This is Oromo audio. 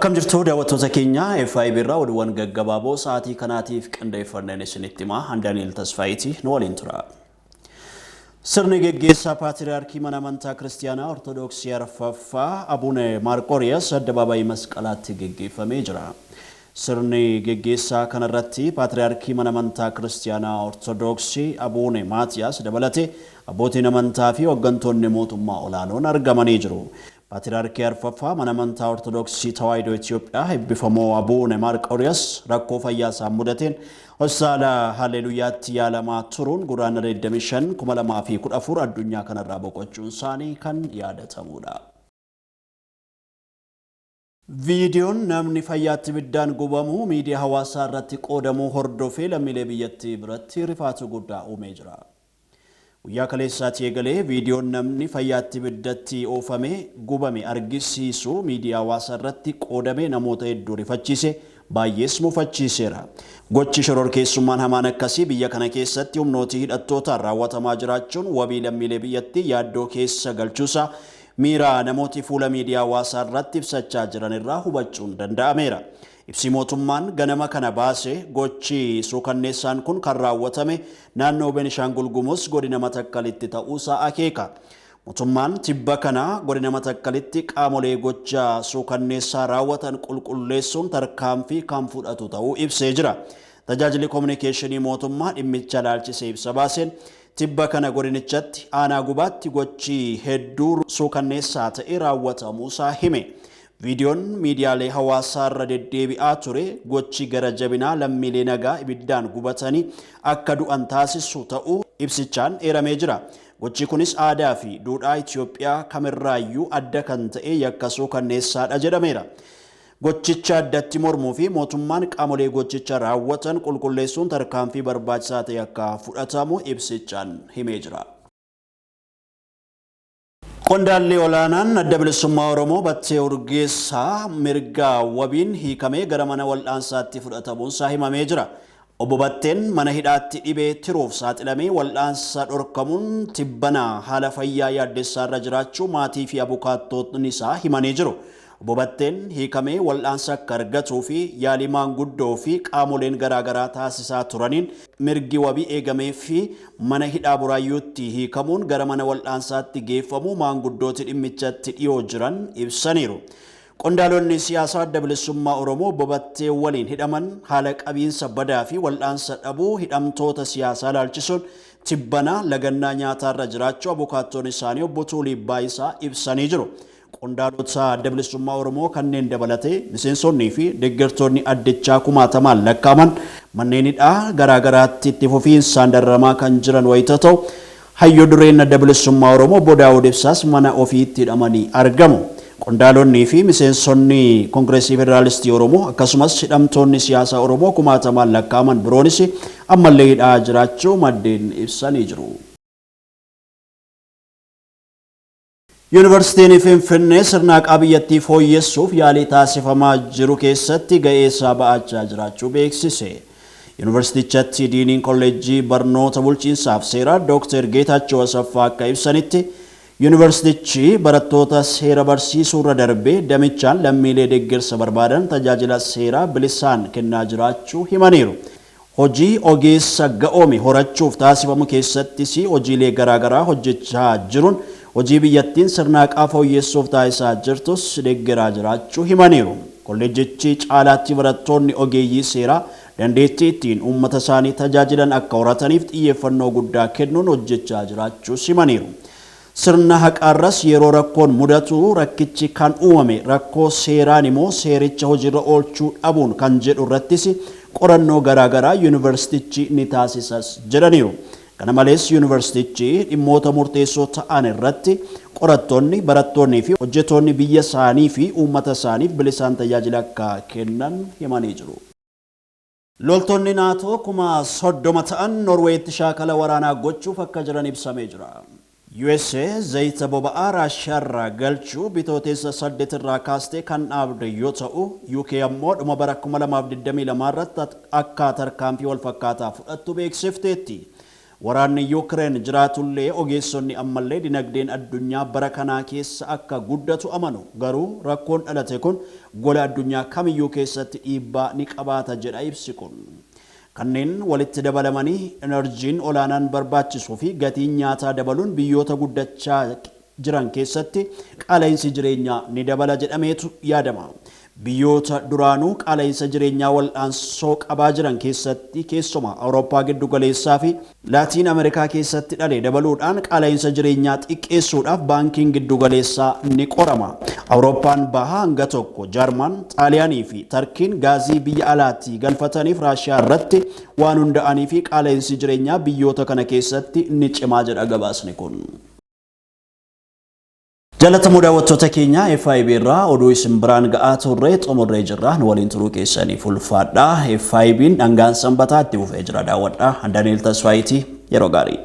Akkam jirtu daawwattoota keenya FIB irraa oduuwwan gaggabaaboo sa'aatii kanaatiif qindeeffanneen isinitti himaa. An Daani'el Tasfaayiiti nu waliin tura. Sirni geggeessaa Paatiriyaarkii Mana Amantaa Kiristiyaanaa Ortodoksii Arfaffaa Abune Maarqooriyas Addabaabaayii Masqalaatti geggeeffamee jira. Sirni geggeessaa kanarratti Paatiriyaarkii Mana Amantaa Kiristiyaanaa Ortodoksii Abune Maatiyaas dabalatee abbootiin amantaa fi hoggantoonni mootummaa olaanoon argamanii jiru. Paatiriyaarkii Arfaffaa Mana Amantaa Ortodoksii Tawaahidoo Itiyoophiyaa Eebbifamoo Abuune Maarqooriyas rakkoo fayyaa isaan mudateen Hospitaala Haaleluyyaatti yaalamaa turuun Guraandhala 25, 2014 addunyaa kanarraa boqochuun isaanii kan yaadatamuudha. Viidiyoon namni fayyaatti ibiddaan gubamu miidiyaa hawaasaa irratti qoodamuu hordofee lammiilee biyyattii biratti rifaatuu guddaa uumee jira. Guyyaa kaleessaatii eegalee viidiyoon namni fayyaatti ibiddatti oofame gubame argisiisu miidiyaa hawaasaa irratti qoodame namoota hedduu rifachiise, baay'ees mufachiiseera. Gochi shororkeessummaan hamaan akkasii biyya kana keessatti humnootii hidhattootaan raawwatamaa jiraachuun wabii lammiilee biyyattii yaaddoo keessa galchuusaa miira namooti fuula miidiyaa hawaasaa irratti ibsachaa jiran irraa hubachuun danda'ameera. Ibsi mootummaan ganama kana baase gochi suukanneessaan kun kan raawwatame naannoo Benishaangul Gumuz godina Matakkalitti ta'uusaa akeeka. Mootummaan tibba kana godina Matakkalitti qaamolee gocha suukanneessaa raawwatan qulqulleessuun tarkaanfii kan fudhatu ta'uu ibsee jira. Tajaajilli Kominikeeshinii mootummaa dhimmicha ilaalchisee ibsa baaseen tibba kana godinichatti aanaa Gubaatti gochi hedduu suukanneessaa ta'e raawwatamuusaa hime. Viidiyoon miidiyaalee hawaasaarra deddeebi'aa ture gochi gara jabinaa lammiilee nagaa ibiddaan gubatanii akka du'an taasisu ta'uu ibsichaan eeramee jira. Gochi kunis aadaa fi duudhaa Itiyoophiyaa kamirraayyuu adda kan ta'e yakka suukanneessaadha jedhameera. Gochicha addatti mormuu fi mootummaan qaamolee gochicha raawwatan qulqulleessuun tarkaanfii barbaachisaa ta'e akka fudhatamu ibsichaan himee jira. Qondaalli olaanaan Adda Bilisummaa Oromoo Battee Urgeessaa mirga wabiin hiikamee gara mana wal'aansaatti fudhatamuunsaa himamee jira. Obbo Batteen mana hidhaatti dhibee tiruuf saaxilamee wal'aansa dhorkamuun tibbana haala fayyaa yaaddessaarra jiraachuu maatii fi abukaattootni isaa himanii jiru. Obbo Batteen hiikamee wal'aansa akka argatuu fi yaalii maanguddoo fi qaamoleen garaagaraa taasisaa turaniin mirgi wabii eegameefii mana hidhaa Buraayyuutti hiikamuun gara mana wal'aansaatti geeffamuu maanguddooti dhimmichatti dhiyoo jiran ibsaniiru. Qondaalonni siyaasaa Adda Bilisummaa Oromoo Obbo Battee waliin hidhaman haala qabiinsa badaa fi wal'aansa dhabuu hidhamtoota siyaasaa ilaalchisuun tibbana lagannaa nyaataarra jiraachuu abukaattoon isaanii Obbo Tuulii Baayisaa ibsanii jiru. Qondaalota Adda Bilisummaa Oromoo kanneen dabalatee miseensonnii fi deggertoonni addichaa kumaatamaan lakkaa'aman manneen hidhaa garaa garaatti itti fufiinsaan dararamaa kan jiran wayita ta'u, Hayyu Dureen Adda Bilisummaa Oromoo Obbo Daawud Ibsaas mana ofiitti hidhamanii argamu. Qondaalonnii fi miseensonni Kongireesii Federaalistii Oromoo akkasumas hidhamtoonni siyaasaa Oromoo kumaatamaan lakkaa'aman biroonis ammallee hidhaa jiraachuu maddeen ibsanii jiru. Yuunivarsiitiin Finfinnee sirna haqaa biyyattii fooyyessuuf yaalii taasifamaa jiru keessatti ga'ee isaa ba'achaa jiraachuu beeksise. Yuunivarsiitichatti Diiniin Kolleejjii Barnoota Bulchiinsaaf Seeraa Dooktar Geetaachoo Asaffaa akka ibsanitti, yuunivarsiitichi barattoota seera barsiisuurra darbee damichaan lammiilee deggersa barbaadan tajaajila seeraa bilisaan kennaa jiraachuu himaniiru. Hojii ogeessa ga'oome horachuuf taasifamu keessattis hojiilee garaagaraa hojjechaa jiruun hojii biyyattiin sirna haqaa fooyyessuuf taasisaa jirtus deggeraa jiraachuu himaniiru. Kolleejjichi caalaatti barattoonni ogeeyyii seeraa dandeettii ittiin uummatasaanii tajaajilan akka horataniif xiyyeeffannoo guddaa kennuun hojjechaa jiraachuus himaniiru. Sirna haqaarras yeroo rakkoon mudatu rakkichi kan uumame rakkoo seeraani moo seericha hojiirra oolchuu dhabuun kan jedhu irrattis qorannoo garaagaraa yuunivarsiitichi ni taasisas jedhaniiru. Kana malees yuunivarsiitichi dhimmoota murteessoo ta'an irratti qorattoonni, barattoonnii fi hojjetoonni biyya isaanii fi uummata isaaniif bilisaan tajaajila akka kennan himanii jiru. Loltoonni Naatoo 30,000 ta'an Norweeyitti shaakala waraanaa gochuuf akka jiran ibsamee jira. USA zayita boba'aa Raashiyaarraa galchuu Bitooteessa 8 irraa kaastee kan dhaabde yoo ta'u, UK ammoo dhuma bara 2022 irratti akka tarkaanfii walfakkaataa fudhattu beeksifteetti. Waraanni Yukireen jiraatullee ogeessonni ammallee dinagdeen addunyaa bara kanaa keessa akka guddatu amanu. Garuu rakkoon dhalate kun gola addunyaa kamiyyuu keessatti dhiibbaa ni qabaata jedha ibsi kun. Kanneen walitti dabalamanii enerjiin olaanaan barbaachisuu fi gatiin nyaataa dabaluun biyyoota guddachaa jiran keessatti qaala'insi jireenyaa ni dabala jedhameetu yaadama. Biyyoota duraanuu qaala'insa jireenyaa wal'aansoo qabaa jiran keessatti, keessumaa Awurooppaa giddu galeessaa fi Laatiin Ameerikaa keessatti dhale dabaluudhaan qaala'insa jireenyaa xiqqeessuudhaaf baankiin giddu galeessaa ni qorama. Awurooppaan bahaa hanga tokko Jaarman, Xaaliyaanii fi Tarkiin gaazii biyya alaatii galfataniif Raashiyaa irratti waan hunda'anii fi qaala'insi jireenyaa biyyoota kana keessatti ni cimaa jedha gabaasni kun. Jaalatamoo daawwattoota keenya, FIB irraa oduu isin biraan ga'aa turre xumurree jirra. Nu waliin turuu keessaniif ulfaadha. FIB'n dhangaan sanbataa itti fufee jira, daawwadha. Daniel Tasfaayitii, yeroo gaarii.